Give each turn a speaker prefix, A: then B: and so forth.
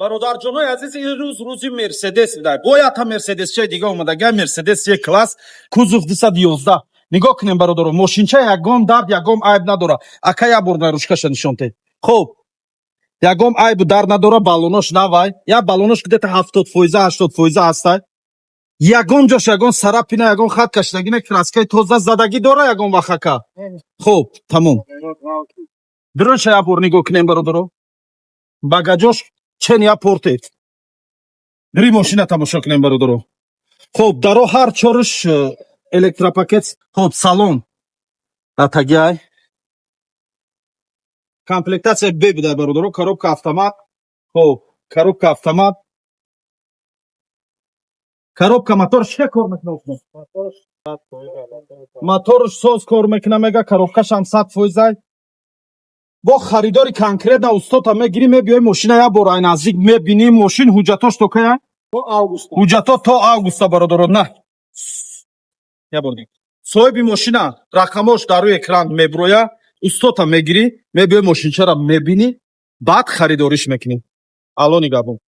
A: Бародарҷонои азиз, ин рӯз рӯзи Мерседес будай. Бояд ҳам Мерседесчаи дига омадага, Мерседес Е класс, кузов 211. Нигоҳ кунем, бародаро, мошинча ягон дард, ягон айб надора. Ака, як бор наружкаша нишон те. Хуб, ягон айбу дард надора, баллонош навай. Як баллонош где-то 70 фоиза, 80 фоиза ҳастай. Ягон ҷош ягон царапина, ягон хат кашидагӣ не, краскаи тоза задагӣ дора ягон вақт, ака. Хуб, тамом. Дурунша як бор нигоҳ кунем, бародаро. Багажош чен я портет. Дри мошина тамошо кунем, бародаро. Хуб, даро ҳар чорш электропакет. Хуб, салон дар тагиай. Комплектация Б будай, бародаро, коробка автомат. Хуб, коробка автомат. Коробка мотор чӣ кор мекунад? Моторш соз кор мекуна, мега, коробкашам 100 фоизай. Бо харидори конкретно устота мегирӣ, мебиёи, мошина як бор ай наздик мебинӣ. Мошин ҳуҷҷатош то кая?
B: То августа.
A: Ҳуҷҷато то августа, бародаро. На, як бор диг. Соҳиби мошина рақамош дар рӯи экран меброя. Устота мегирӣ, мебиёи, мошинчара мебинӣ, баъд харидориш мекунӣ. Алло нигаҳбон.